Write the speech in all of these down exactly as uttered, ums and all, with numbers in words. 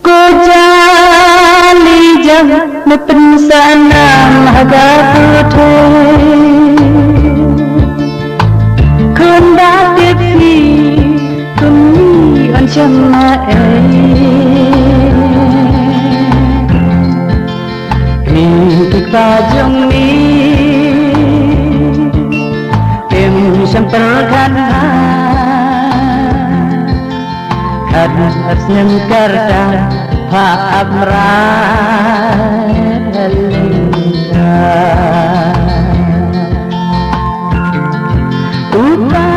Ko jali jam me pynsanam ha ka pyrthei. Khun ba tip hi kumni yn shym la ei. Ni tik ba jong ni im shym pyrkhat ha. Khat snem kar ka pha amra lingka. U pa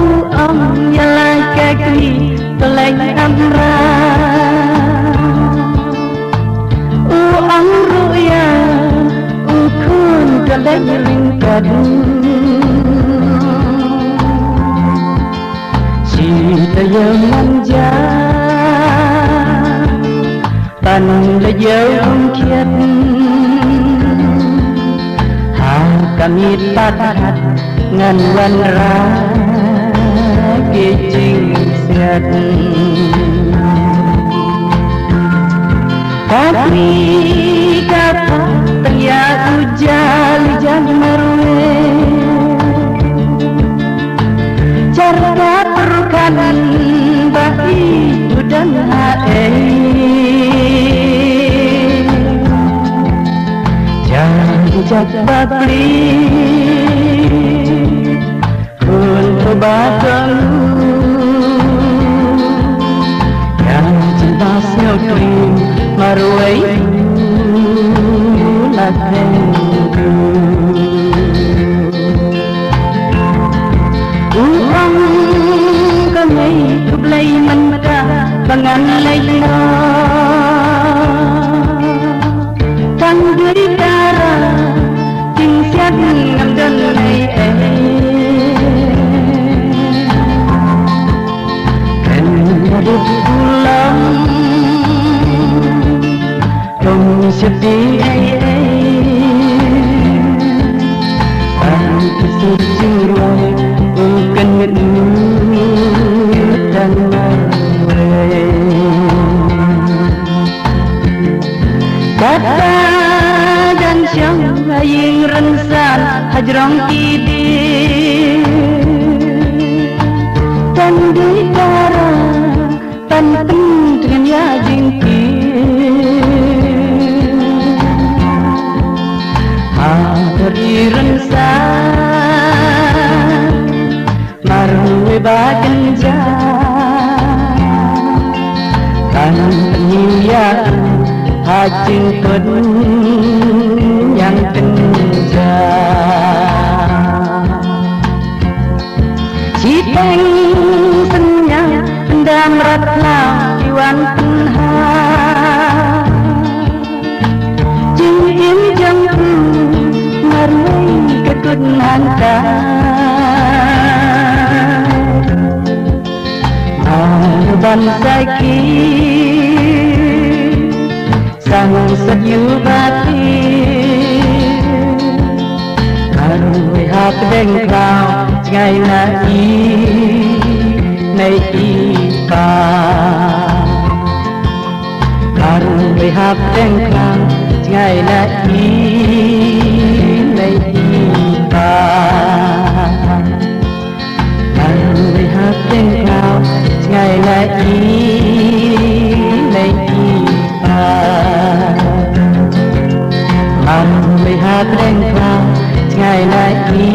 u ong ïa la ka kmie ka leit amra. U ong ruh ïa u khun ka leit ryngkat. Shi taïew manja ban leit ïew umkhiat. Ha ka miet pat hat ngan wanrah ki jingsiat. Ka kmie ka phah tang ïa u jali jong marwei. Jar ka pyrkhat ba i u dang ha ei. Jar i jait ba plie. Khun to ba kong ïa jin ba sngewthuh marwei la theng. U ong ka mei khublei mynta ba ngan leit noh. Tang dei tara jingsiat ngam don ei ei. Kan rit bulam tong siti ei ei. Tang siti jingrwai u kan u tang marwei. Kata dang shong ha ïing rynsan ha jrong ki dieng. Tang dei tara ban pyntngen ïa jingkieng. Ha ka ri rynsan marwei ba kynja. Kan pynïa ha jingkut ñiang kynja. Shiteng synñiang pyndam rat khlaw ki wan pynhap. Jingim jong u marwei ka kut hangta. Mar ban sa ki sang sa ïu ba ki. Marwei ha pdeng khlaw jngai na i, na i pa. Marwei ha pdeng khlaw jngai na i, na i pa. Marwei ha pdeng khlaw jngai na i, na i pa. Marwei ha pdeng khlaw jngai na i,